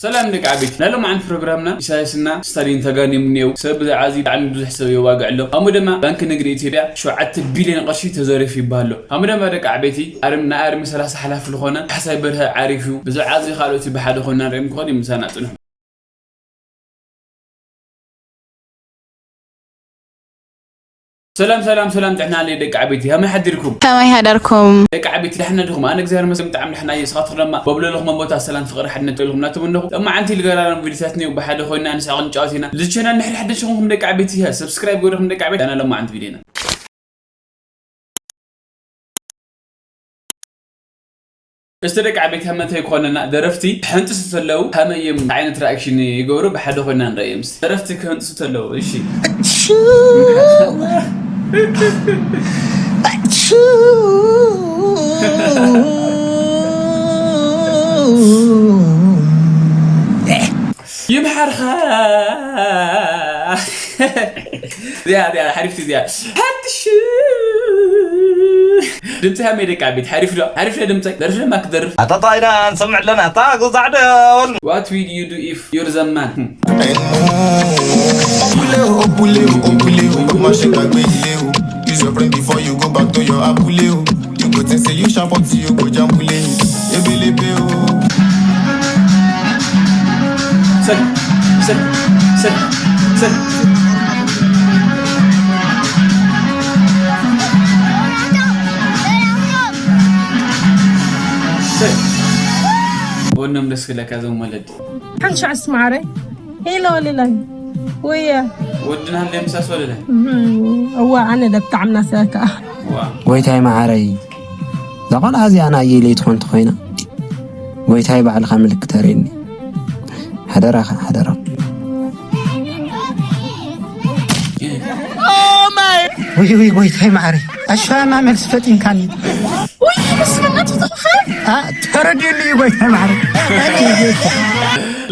ሰላም ደቂ ዓበይቲ፣ ናይ ሎማዓንቲ ፕሮግራምና ኢሳያስና ስታሊን ተጋንዮም እኒአው። ሰብ ብዛዕባ እዚ ብጣዕሚ ብዙሕ ሰብ የዋግዕ ኣሎ። ከምኡ ድማ ባንኪ ንግዲ ኢትዮጵያ ሸውዓተ ቢልዮን ቅርሺ ተዘሪፉ ይበሃል ኣሎ። ከምኡ ድማ ደቂ ዓበይቲ፣ ኣርም-፣ ናይ ኣርሚ ሰላሳ ሓላፊ ዝኾነ ካሕሳይ በርሀ ዓሪፉ። ብዛዕባ እዚ ካልኦት ብሓደ ኮይና ንሪኦም ክኾን እዩ። ምሳና ጽንሑ። ሰላም ሰላም ሰላም፣ ጥዕና ኣለይ ደቂ ዓበይቲ፣ ከመይ ሓዲርኩም? ከመይ ሓደርኩም? ደቂ ዓበይቲ፣ ደሕና ዲኹም? ኣነ እግዚኣብሔር ይመስገን ብጣዕሚ ደሕና እየ። ንስኻትኩም ድማ በብለለኹም ቦታ ሰላም፣ ፍቕሪ፣ ሓድነት ይኹንልኩም እናተመነኹ፣ ሎማዓንቲ ልገራረም ቪዲዮታት እኒኦ፣ ብሓደ ኮይና ንስሕቕ ንጫወት ኢና። እዚ ቻናል ንድሕሪ ሓደሽ ዝኾንኩም ደቂ ዓበይቲ፣ ሰብስክራይብ ገይርኩም ደቂ ዓበይቲ፣ ኣነ ሎማዓንቲ ቪዲዮና። እስቲ ደቂ ዓበይቲ ሃመንታይ ክኾነና፣ ደረፍቲ ክሕንጥሱ ተለዉ ከመይ እዮም፣ እንታይ ዓይነት ሪኣክሽን ይገብሩ? ብሓደ ኮይና ንረእዮም እስቲ። ደረፍቲ ክሕንጥሱ ተለዉ፣ እሺ። ይምሓርኻ። እዚኣ፣ እዚኣ፣ ሓሪፍቲ እዚኣ። ሓድሽ ድምፂ ሃመይ ደቂ ዓበይቲ፣ ሓሪፍ ዶ? ሓሪፍ ዶ ድምፀይ? ደርፊ ድማ ክደርፍ። ኣታ ጣይና፣ ንሰምዕ ኣለና፣ ኣታ ጉዛዕ ዶ? What will you do if you're the man? Puleo, puleo, puleo, mashi gbagbe ileo. Use your brain before you go back to your abuleo. You go think say you sharp until you go jambule. Ebelebe o. Sit, sit, sit, sit. Sit. ወኖም ደስ ክለካ ዞም ወለድ። ሓንሻዕስ ማዕረ ሄሎ ልላይ ወየ ወድና እንደ ምሳስ ወለለ። እዋ ኣነ ደብጣዕም ናሰካ ዋ ጎይታይ መዓረይ፣ እዛ ቆልዓ እዚኣ ንኣየይ ለይትኾን ተኾይና፣ ጎይታይ ባዕልኻ ምልክት ተርእየኒ። ሓደራኻ፣ ሓደራ። ወይ፣ ወይ፣ ጎይታይ መዓረይ፣ ኣሻና መልሲ ፈጢንካኒ። ወይ፣ በስመ ኣብ፣ ተረድእኒ እዩ፣ ጎይታይ መዓረይ።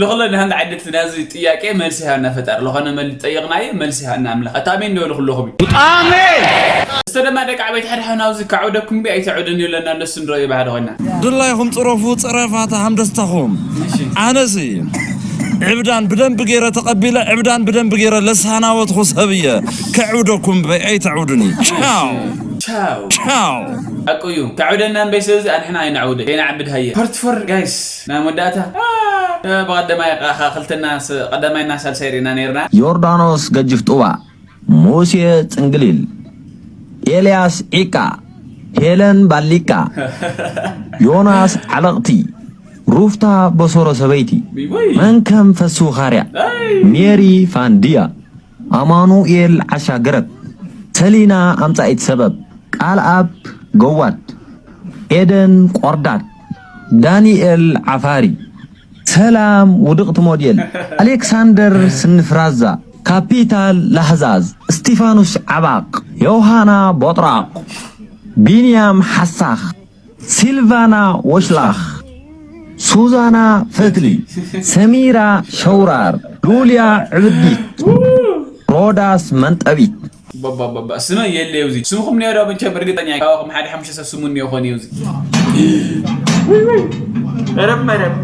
ለኾነ ንሃንድ ዓይነት ናዚ ጥያቄ መልሲ ሃና ፈጣር። ለኾነ መል-፣ ጠየቕናዮ፣ መልሲ ሃና ኣምላኽ። ኣታ ኣሜን ንበሉ ኩለኹም እዩ። ኣሜን። እስተ ደማ ደቂ ዓበይቲ ሓደ ሓደ ናብዚ ካዕውደኩም ቢ ኣይተዕውድን ይብለና፣ እነሱ ንረእዩ ባህሪ ኮይና። ድላይኹም ጽረፉ፣ ጸረፋ ተሃም ደስታኹም። እሺ። ኣነሲ ዕብዳን ብደንብ ገይረ ተቐቢለ፣ ዕብዳን ብደንብ ገይረ ለሳናወትኹ ሰብ እየ። ከዕውደኩም በይ ኣይተዕውዱኒ። ቻው። ቻው። ቻው። ሓቁ እዩ። ከዕውደና እምበይ፣ ስለዚ ኣንሕና ኣይነዕውደ። ከይነዓብድ ሃየ። ፓርት ፎር ጋይስ፣ ናይ መወዳእታ። አ፣ ብቐዳማይ ቃ-፣ ካ-፣ ክልተና ስ-፣ ቀዳማይና ሳልሳይ ርኢና ነይርና። ዮርዳኖስ ገጅፍ ጡባ፣ ሙሴ ጽንግሊል፣ ኤልያስ ዒቃ፣ ሄለን ባሊቃ፣ ዮናስ ዓለቕቲ፣ ሩፍታ በሶሮ ሰበይቲ፣ ወይ። መንከም ፈሱ ኻርያ፣ ኣይ። ሜሪ ፋንድያ፣ ኣማኑኤል ዓሻ ገረብ፣ ሰሊና ኣምጻኢት ሰበብ፣ ቃልኣብ ገዋድ፣ ኤደን ቆርዳድ፣ ዳንኤል ዓፋሪ፣ ሰላም ውድቕቲ ሞዴል፣ ኣሌክሳንደር ስንፍራዛ፣ ካፒታል ላህዛዝ፣ እስቲፋኑስ ዓባቕ፣ ዮሃና ቦጥራቕ፣ ቢንያም ሓሳኽ፣ ሲልቫና ወሽላኽ፣ ሱዛና ፈትሊ፣ ሰሚራ ሸውራር፣ ሉልያ ዕብዲት፣ ሮዳስ መንጠቢት። ባባባባ፣ ስመ የለ ኣብዚ። ስምኹም ነይሩ ዶ? መቸም እርግጠኛ እየ። ካብኹም ሓደ ሓሙሽተ ሰብ ስሙ እኒኦ ኾን እዩ እዚ። ረብ መረብ።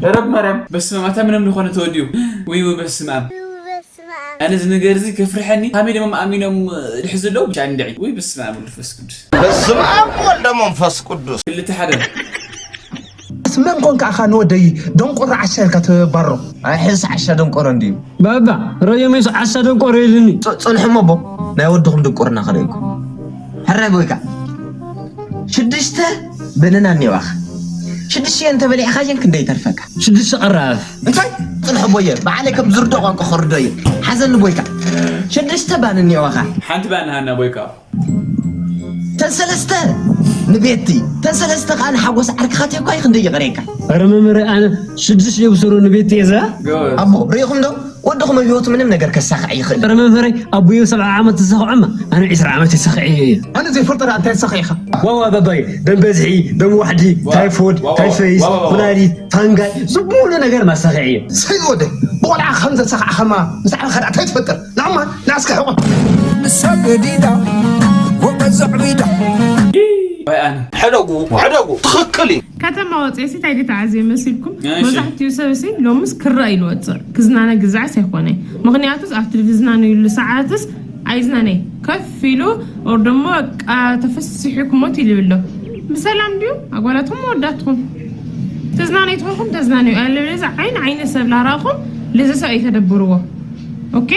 ረብ መረብ። በስመ ኣብ፣ ኣታ ምንም ዝኾነ ተወዲኡ። ወይ ወይ፣ በስመ ኣብ። ኣነ እዚ ነገር እዚ ከፍርሐኒ፣ ከመይ ደሞ ኣሚኖም ድሕዚ ኣለዉ ብቻ እንድዒ። ወይ በስመ ኣብ ወልድ ፈስ ቅዱስ። በስመ ኣብ ወልደ መንፈስ ቅዱስ። ክልተ ሓደ። ኣስ መን ኮንካ ኣኻ ንወደይ ደንቆሮ ዓሻ ኢልካ ትባሮ? ኣይ ሕስ ዓሻ ደንቆሮ እንድዩ። ባባ፣ ረዮሜስ ዓሻ ደንቆሮ ኢልኒ። ጽ-፣ ጽንሑ እሞ ኣቦ፣ ናይ ወድኹም ድንቁርና ክርእየኩም። ሕራይ ቦይካ፣ ሽዱሽተ በነና እኒዋኻ። ሽዱሽተ እንተበሊዕኻየን ክንደይ ይተርፈካ? ሽዱሽተ ቀራፍ። እንታይ? ጽንሑ ቦየ፣ ብዓለይ ከም ዝርዶ ቋንቋ ክርዶ እየ። ሓዘኒ ቦይካ። ሽዱሽተ ባን እኒዋኻ። ሓንቲ ባን ሃና ቦይካ። ተን ሰለስተ ንቤቲ፣ ተን ሰለስተ ከኣ ንሓጎስ ዓርክኻ ተኳይ ክንደይ ይቕሬካ። ኧረ መምህረይ፣ ኣነ ሽዱሽተ የብስሩ ንቤቲ እየ ዘ-? ጎበዝ። ኣቦ፣ ርኢኹም ዶ? ወድኹም ኣብ ህይወቱ ምንም ነገር ከሳኽዕ ይኽእል። ኧረ መምህረይ፣ ኣቦየ ሰብዓ ዓመት ዝሳኽዖማ፣ ኣነ ዒስራ ዓመት ይሳኽዕ እየ። ኣነ ዘይፈልጦ ደኣ እንታይ ዝሳኽዕ ኢኻ? ዋዋ በባይ፣ ደም በዝሒ፣ ደም ዋሕዲ፣ ዋዋ፣ ታይፎድ፣ ዋዋ፣ ታይፈይስ፣ ዋዋ፣ ዋዋ። ኩላሊት፣ ፋንጋይ፣ ዝብሉ ነገር ማሳኽዕ እየ። ሰይድ ወደይ፣ ብቆልዓ ከም ዘሳኽዕኻማ፣ ምስ ዓበኻ ደኣ እንታይ ትፈልጥ? ንዓማ፣ ንዓስካ ሕቆ። ሰገዲዳ፣ ወቀ ዘዕቢዳ። ወይ ኣነ። ሕደጉ፣ ሕደጉ፣ ትኽክል እዩ። ከተማ ወፂኤ ሲ እንታይ ድዩ ተዓዝዮ መሲልኩም? እሺ። መብዛሕትኡ ሰብ ሲ ሎምስ ክረእ ኢሉ ወፅእ ክዝናነ ግዛዕስ ኣይኮነ። ምክንያቱስ ኣብቲ ዝዝናነዩሉ ሰዓትስ ኣይዝናነይ ከፍ ኢሉ ኦር ደሞ በቃ ተፈሲሑ ክሞት ኢሉ ይብሎ። ብሰላም ድዩ ኣጓላትኩም ወዳትኩም? ተዝናነይ ትኾንኩም ተዝናነዩ ኣለበለዚያ ዓይን ዓይኒ ሰብ ላራእኹም ለዚ ሰብ ኣይተደብርዎ። ኦኬ።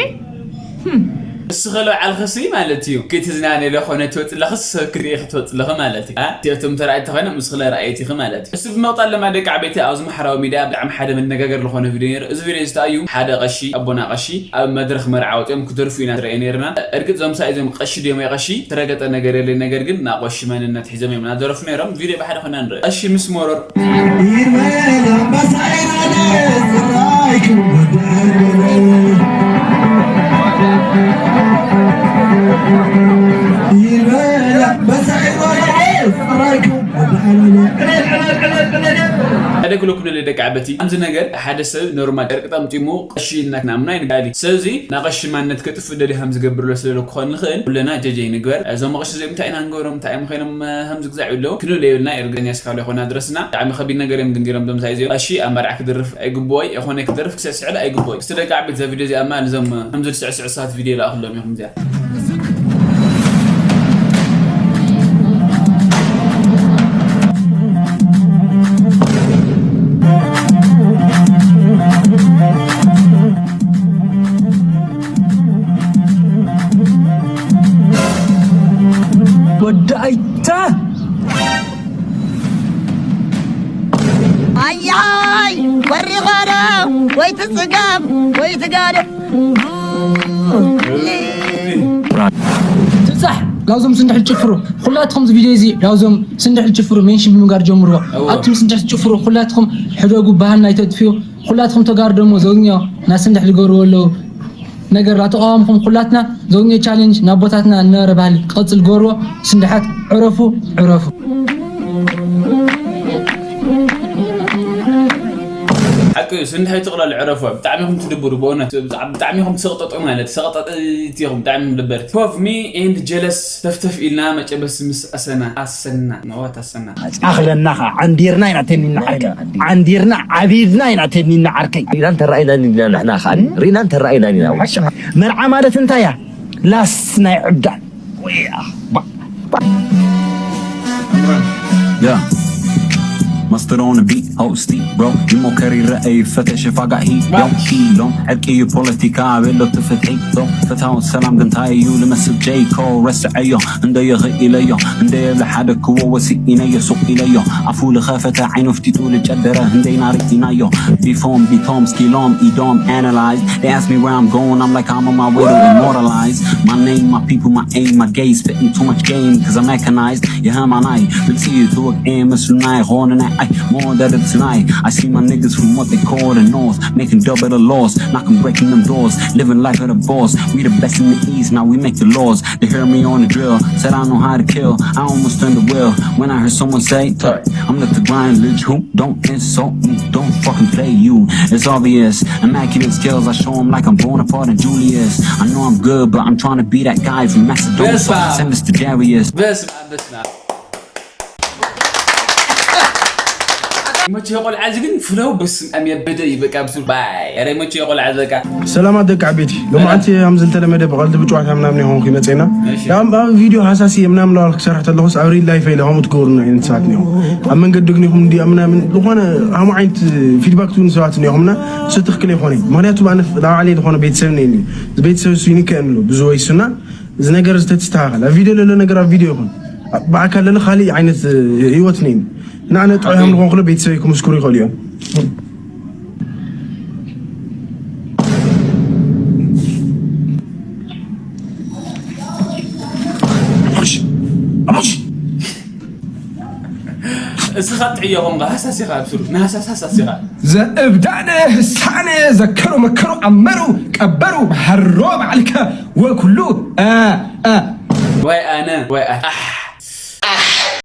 እስኸ ለውዓልኽሲ ማለት እዩ ክትዝናነ ለኾነ ትወፅለኽስ ሰብ ክርኢ ክትወፅለኸ ማለት እዩ። እቲኦቶም ተራእይቲ ኾይኖም እስኽለ ረኣይቲ ኢኺ ማለት እዩ። እሱ ብምቕጣል ለማ ደቂ ዓበይቲ ኣብዚ ማሕበራዊ ሚድያ ብጣዕሚ ሓደ መነጋገር ለኾነ ቪድዮ ነይሩ። እዚ ቪድዮ ዝተኣዩ ሓደ ቀሺ ኣቦና ቀሺ ኣብ መድረኽ መርዓ ወፂኦም ክደርፉ ኢና ንረአ ነይርና። እርግጥ ዞም ሳይ ዞም ቀሺ ድዮም ወይ ቀሺ ትረገጠ ነገር የለይ። ነገር ግን ናቆሺ መንነት ሒዞም እዮም ናደረፉ ነይሮም። ቪድዮ ብሓደ ኾና ንረአ። ቀሺ ምስ መሮር ሓደ ክሎ ኩነለ ደቂ ዓበቲ ኣብዚ ነገር ሓደ ሰብ ኖርማል ጨርቂ ጠምጢሙ ቀሺ እናክናምና ይንጋሊ ሰብዚ ናቀሺ ማንነት ከጥፍ ደሊ ከም ዝገብርሎ ስለሎ ክኾን ንኽእል ኩለና ጀጀ ይንግበር። እዞም ቀሺ እዚኦም እንታይ ኢና ንገብሮም እንታይ እዮም ኮይኖም ከም ዝግዛዕ ይብለው ክንብል የብልና። እርግጠኛ ስካሎ ይኾና ድረስና ብጣዕሚ ከቢድ ነገር እዮም ድንጊሮም ዶም ሳይ እዚኦም። ቀሺ ኣብ መርዓ ክድርፍ ኣይግብኦይ የኾነ ክደርፍ ክስዕስዕለ ኣይግብኦይ። እስቲ ደቂ ዓበይቲ እዛ ቪድዮ እዚኣ ማ ንዞም ከም ዝስዕስዑ ሰባት ቪድዮ ይልኣኽሎም ኢኹም እዚኣ። ወዲ ኣይታ ኣያይ ወሪቐረ ወይ ትጽጋብ ወይ ትጋደ ትጻሕ ላውዞም ስንድሕል ጭፍሩ ኩላትኹም እዚ ቪድዮ እዚ ላውዞም ስንድሕል ጭፍሩ ሜንሽን ብምጋር ጀምርዎ። ኣቱም ስንድሕል ጭፍሩ ኩላትኹም ሕደጉ ባህልና ይተጥፍዩ። ኩላትኹም ተጋሩ ደሞ ዘውኛው ናስንድሕ ዝገብርዎ ኣለዉ ነገር ላተቃወምኹም ኩላትና ዘውኛው ቻሌንጅ ናብ ቦታትና እናበረ ባህሊ ክቐጽል ገርዎ። ስንድሓት ዕረፉ ዕረፉ። ሓቂ እዩ ስንድሕ ይትቕለል ዕረፉ። ብጣዕሚ ኢኹም ትድብሩ ብእውነት ብጣዕሚ ኢኹም ትሰቕጠጡ ማለት ሰቕጠጥቲ ኢኹም ብጣዕሚ ኢኹም ደበርቲ። ፖቭ ሚ ኤንድ ጀለስ ተፍተፍ ኢልና መጨበስ ምስ ኣሰና ኣሰና ነዋ ታሰና። ኣኽለና ኸዓ ዓንዲርና ኢና ተኒና ዓርከይ ዓንዲርና ዓቢድና ኢና ተኒና ዓርከይ። ሪና እንተረኣይና ኢና ንሕና ከዓ ሪና እንተረኣይና ኢና። መርዓ ማለት እንታይ እያ? ላስ ናይ ዕብዳን Yeah. Mustard on the beat, hold steep, bro. Jimo Kerry Ra'e, fetish if I got heat, don't key, don't. At you politica, I will look to fit hate, though. Fit out, salam, gun tie, you, the message, J. Cole, rest of Ayo, and the Yahi Ilayo, and the Hadako, was it in a Yaso Ilayo. I fool the Hafata, I know if you do the Chadera, and they not in Ayo. Be form, be Tom, skill on, be Dom, analyze. They ask me where I'm going, I'm like, I'm on my way to immortalize. My name, my people, my aim, my gaze, spitting too much game, cause I'm mechanized. Yeah, I'm on I, we'll see you through a game, it's tonight, horn and I, more that it's tonight. I see my niggas from what they call the north, making double the loss, knocking, breaking them doors, living life at a boss. We the best in the east, now we make the laws. They hear me on the drill, said I know how to kill, I almost turned the wheel. When I heard someone say, I'm not the grind, little hoop, don't insult me, don't fucking play you. It's obvious, immaculate skills, I show 'em like I'm Bonaparte and Julius. I know I'm good, but I'm trying to be that guy from Macedonia. Yes, sir. Send this to Darius. በስመ ኣብ በስመ ኣብ። መቼ የቆልዓ እዚ ግን ፍለው በስመ ኣብ የበደ እዩ በቃ ብሱል ባይ። ኧረ መቼ የቆልዓ እዚ በቃ። ሰላማት ደቂ ዓበይቲ፣ ሎማዓንቲ ከም ዝተለመደ ብቐልዲ ብጨዋታ ምናምን ይኾንኩ ይመፅና። እሺ። ኣብ ኣብ ቪድዮ ሃሳሲ ምናምን ለዋል ክሰርሕ ተለኹስ ኣብ ሪል ላይፍ ኢለ ከምኡ ትገብሩና ዓይነት ሰባት እኒኹም። ኣብ መንገዲ ግን ይኹም እንዲ ምናምን ዝኾነ ሃሙ ዓይነት ፊድባክ ትብሉ ሰባት እኒኹምና እሱ ትኽክል ይኾነ። ምክንያቱ ኣነ ላባዕለይ ዝኾነ ቤተሰብ እኒኒ ቤተሰብ እሱ ይንከ እምሉ ብዙ ወይሱና እዚ ነገር ዝተስተኻኸል ኣብ ቪድዮ ለሎ ነገር ኣብ ቪድዮ ይኹን ብኣካል ለሎ ካሊእ ዓይነት ህይወት እኒኒ። ንኣነ ጥዑይ ከም ዝኾንኩ ቤተሰበይ ክምስክሩ ይኽእሉ እዮም። እስኻ ጥዕዮ ኾንካ ሃሳሲኻ ኣብስሩ ንሃሳስ ሃሳሲኻ። ዘእብዳነ ህሳነ ዘከሩ መከሩ ኣመሩ ቀበሩ ብሃሮ ባዕልከ ወኩሉ እ፣ እ። ወይ ኣነ ወይ ኣነ።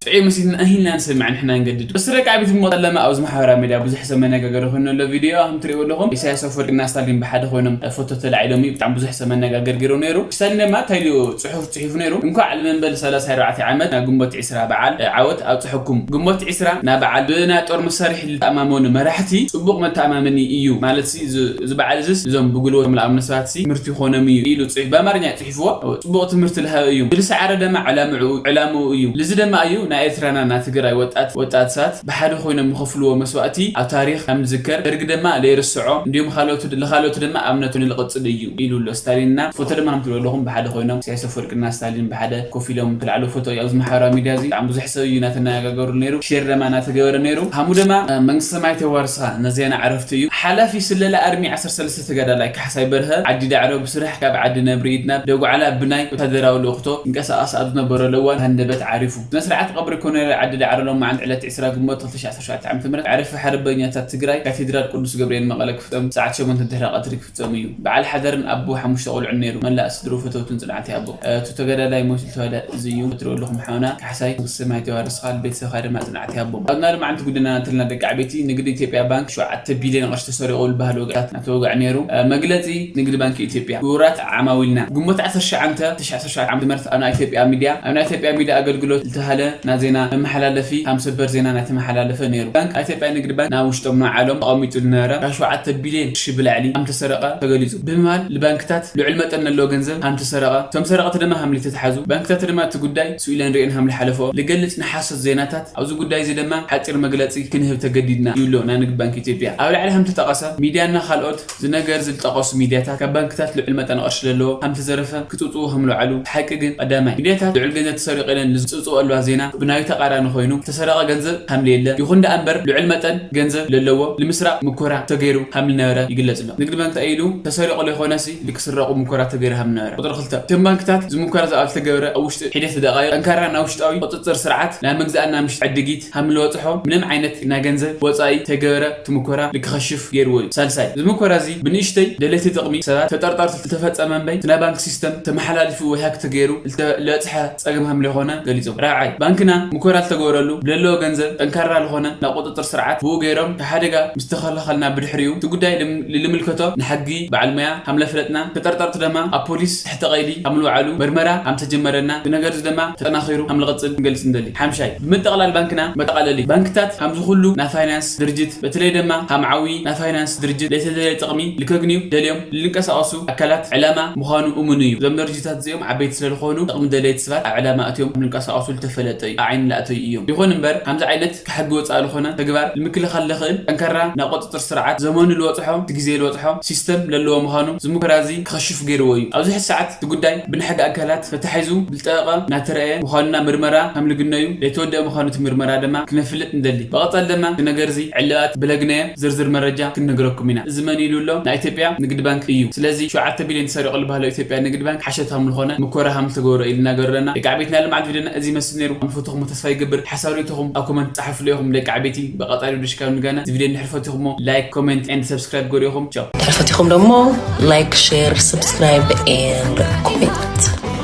ጥዑይ መሲልና እሂልና ንሰምዕ ንሕና ንገድድ። እሱ ደቂ ዓቢት እሞ ጠለመ ኣብዚ ማሕበራዊ ሚድያ ብዙሕ ሰብ መነጋገሪ ኮይኑ ኣሎ ቪድዮ ከም ትሪእዎ ኣለኹም። ኢሳያስ ኣፈወርቂና ስታሊን ብሓደ ኮይኖም ፎቶ ተላዒሎም እዩ። ብጣዕሚ ብዙሕ ሰብ መነጋገር ገይሩ ነይሩ። ስታሊን ድማ እንታይ ኢሉ ጽሑፍ ጽሒፉ ነይሩ? እንኳዕ ልመንበል ሰላሳ ኣርባዕተ ዓመት ናብ ግንቦት ዒስራ በዓል ዓወት ኣብጽሐኩም። ግንቦት ዒስራ ናብ በዓል ብናይ ጦር መሳርሒ ልተኣማመኑ መራሕቲ ጽቡቕ መተኣማመኒ እዩ። ማለት ሲ እዚ በዓል እዚስ እዞም ብጉልበቶም ለኣምኑ ሰባት ሲ ትምህርቲ ይኾኖም እዩ ኢሉ ጽሑፍ ብኣማርኛ ጽሒፍዎ። ጽቡቕ ትምህርቲ ልሃበ እዩ። ዝሰዓረ ድማ ዕላምኡ እዩ። ልዚ ድማ እዩ ናይ ኤርትራና ናይ ትግራይ ወጣት ወጣት ሰባት ብሓደ ኮይኖም ዝኸፍልዎ መስዋእቲ ኣብ ታሪኽ ከም ዝዝከር፣ ደርግ ድማ ለይርስዖ እንዲሁም ካልኦት ለኻልኦት ድማ ኣብነቱ ንልቕጽል እዩ ኢሉ ኣሎ ስታሊንና። ፎቶ ድማ ከም ትሪእዎ ኣለኹም ብሓደ ኮይኖም ኢሳያስ ኣፈወርቂና ስታሊን ብሓደ ኮፍ ኢሎም ትልዓሉ ፎቶ እዩ። ኣብዚ ማሕበራዊ ሚድያ እዚ ብጣዕሚ ብዙሕ ሰብ እዩ እናተነጋገሩ ነይሩ፣ ሼር ድማ እናተገበረ ነይሩ። ሃሙ ድማ መንግስተ ሰማይ ተዋርስኻ ነዜና ዕረፍቲ እዩ። ሓላፊ ስለላ ኣርሚ ዓሰርተ ሰለስተ ተጋዳላይ ካሕሳይ በርሀ ዓዲ ዳዕሮ ብስራሕ ካብ ዓዲ ነብሪ ኢድናብ ደጉዓላ ብናይ ወታደራዊ ልእኽቶ ይንቀሳቐስ ኣብ ዝነበረሉ እዋን ሃንደበት ዓሪፉ። ስነ ስርዓት ቀብሪ ኮሎኔል ዓዲ ዳዕሮ ሎማዓንቲ ዕለት ዕስራ ግንቦት ክልተ ሺሕ ዓሰርተ ሸውዓተ ዓመተ ምህረት ዓርፊ ሓርበኛታት ትግራይ ካቴድራል ቅዱስ ገብርኤል መቐለ ክፍጸም ሰዓት ሸሞንተ ድሕሪ ቀትሪ ክፍጸም እዩ። በዓል ሓደርን ኣቦ ሓሙሽተ ቆልዑን ነይሩ። መላእ ስድሩ ፈተውትን ጽንዓት ይሃቦም። እቲ ተጋዳላይ ሞይቱ ዝተባህለ እዚ እዩ። እትሪእዎ ኣለኹም ሓውና ካሕሳይ መንግስተ ሰማይ ተዋርስኻ፣ ቤተሰብካ ድማ ጽንዓት ይሃቦም። ኣብና ሎማዓንቲ ጉዳይና እንተልና ደቂ ዓበይቲ ንግዲ ኢትዮጵያ ባንክ ሸውዓተ ቢልዮን ቅርሺ ተሰሪቑ ዝበሃል ወግዓታት እናተወግዐ ነይሩ። መግለጺ ንግዲ ባንክ ኢትዮጵያ ክቡራት ዓማዊልና ግንቦት ዓሰርተ ሸውዓተ ዓሰርተ ሸውዓተ ዓመተ ምህረት ኣብ ናይ ኢትዮጵያ ሚድያ ኣብ ናይ ኢትዮጵያ ሚድያ ኣገልግሎት ዝተባህለ ናይ ዜና መመሓላለፊ ከም ሰበር ዜና እናተመሓላለፈ ነይሩ። ባንክ ኢትዮጵያ ንግዲ ባንክ ናብ ውሽጦም ንባዕሎም ተቐሚጡ ዝነበረ ካብ ሸውዓተ ቢልዮን ቅርሺ ብላዕሊ ከም ተሰረቐ ተገሊጹ ብምባል ንባንክታት ልዑል መጠን ዘለዎ ገንዘብ ከም ተሰረቐ፣ እቶም ሰረቕቲ ድማ ከም ዝተትሓዙ፣ ባንክታት ድማ እቲ ጉዳይ ስኢለን ርእየን ከም ዝሓለፈኦ ዝገልጽ ንሓሶት ዜናታት ኣብዚ ጉዳይ እዚ ድማ ሓጺር መግለጺ ክንህብ ተገዲድና ይብሎ ናይ ንግዲ ባንክ ኢትዮጵያ። ኣብ ላዕሊ ከም ዝተጠቐሰ ሚድያና ካልኦት ዝነገር ዝጠቐሱ ሚድያታት ካብ ባንክታት ልዑል መጠን ቅርሺ ዘለዎ ከም ተዘረፈ ክጽውጽዎ ከም ዝውዓሉ፣ ሓቂ ግን ቀዳማይ ሚድያታት ልዑል ገንዘብ ተሰሪቑ ኢለን ዝጽውጽዎ ኣለዋ ዜና ብናዩ ተቓራኒ ኮይኑ ዝተሰረቐ ገንዘብ ከም ዘየለ ይኹን ደኣ እምበር ልዑል መጠን ገንዘብ ለለዎ ንምስራቕ ምኮራ ተገይሩ ከም ዝነበረ ይግለጽ ኣሎ። ንግዲ ባንክ እንታይ ኢሉ ተሰሪቑ ዘይኮነሲ ልክስረቑ ምኮራ ተገይሩ ከም ዝነበረ። ቁጽሪ ክልተ እቶም ባንክታት ዝምኮራ ዝኣብ ዝተገበረ ኣብ ውሽጢ ሒደት ደቓይቕ ጠንካራ ናይ ውሽጣዊ ቁጽጽር ስርዓት ናይ መግዛእና ምሽ ዕድጊት ከም ዝበጽሖ ምንም ዓይነት ናይ ገንዘብ ወጻኢ ተገበረ ትምኮራ ልክኸሽፍ ገይርዎ እዩ። ሳልሳይ እዚ ምኮራ እዚ ብንእሽተይ ደለይቲ ጥቕሚ ሰባት ተጠርጠርቲ ዝተፈጸመ እምበይ እቲ ናይ ባንክ ሲስተም ተመሓላሊፉ ወይ ሃክ ተገይሩ ዝተለጽሐ ጸገም ከም ዘይኮነ ገሊጾም። ራብዓይ ባንክና ምኮራ ዝተገበረሉ ብለለዎ ገንዘብ ጠንካራ ዝኾነ ናይ ቁጽጽር ስርዓት ብኡ ገይሮም ካብ ሓደጋ ምስ ተኸላኸልና ብድሕሪኡ እቲ ጉዳይ ልም- ልምልከቶ ንሕጊ በዓል ሞያ ከም ለፍለጥና ተጠርጠርቲ ድማ ኣብ ፖሊስ ትሕቲ ቀይዲ ከም ዝውዓሉ መርመራ ከም ተጀመረና እቲ ነገር እዚ ድማ ተጠናኺሩ ከም ዝቕጽል ክንገልጽ ንደሊ። ሓምሻይ ብምጥቕላል ባንክና መጠቓለሊ ባንክታት ከምዚ ኩሉ ናይ ፋይናንስ ድርጅት በተለይ ድማ ከም ዓብዪ ናይ ፋይናንስ ድርጅት ለይተደለየ ጥቕሚ ልከግንዩ ደልዮም ልንቀሳቐሱ ኣካላት ዕላማ ምዃኑ እሙን እዩ። እዞም ድርጅታት እዚኦም ዓበይቲ ስለዝኾኑ ጥቕሚ ደለይቲ ሰባት ኣብ ዕላማ ኣትዮም ልንቀሳቐሱ ዝተፈለጠ እዩ፣ ኣብ ዓይኒ ዝኣተዩ እዮም። ይኹን እምበር ከምዚ ዓይነት ካብ ሕጊ ወፃኢ ዝኾነ ተግባር ንምክልኻል ዘኽእል ጠንካራ ናይ ቁፅፅር ስርዓት ዘመኑ ዝበፅሖ እቲ ግዜ ዝበፅሖ ሲስተም ለለዎ ምዃኑ እዚ ምኮራ እዚ ክኸሽፍ ገይርዎ እዩ። ኣብዚ ሕዚ ሰዓት እቲ ጉዳይ ብናይ ሕጊ ኣካላት ተታሒዙ ብልጠቐ እናተረኣየ ምዃኑና ምርመራ ከም ልግነዩ ዘይተወደአ ምዃኑ እቲ ምርመራ ድማ ክነፍልጥ ንደሊ። ብቐፃሊ ድማ እቲ ነገር እዚ ዕልባት ብለግነየ ዝርዝር መረጃ ክንነግረኩም ኢና። እዚ መን ኢሉ ኣሎ? ናይ ኢትዮጵያ ንግድ ባንክ እዩ። ስለዚ ሸውዓተ ቢልዮን ተሰሪቑ ዝበሃሎ ኢትዮጵያ ንግድ ባንክ ሓሸት ከም ዝኾነ ምኮራ ከም ዝተገበሮ እዩ ልናገር ኣለና። ደቂ ዓበይቲ ናይ ልምዓት ቪድዮና እዚ ይመስል ነይሩ። ከም ዝፈተኹሞ ተስፋ ይገብር። ሓሳብ ርእይቶኹም ኣብ ኮመንት ጸሓፉለይ ኢኹም ደቂ ዓበይቲ። ብቐጻሊ ቪድዮ ሽካብ ንጋነ። እዚ ቪድዮ እንድሕር ፈቲኹሞ ላይክ፣ ኮሜንት ኤንድ ሰብስክራይብ ገሩ ኢኹም። ቻው። እንድሕር ፈቲኹም ደሞ ላይክ፣ ሼር፣ ሰብስክራይብ ኤንድ ኮሜንት።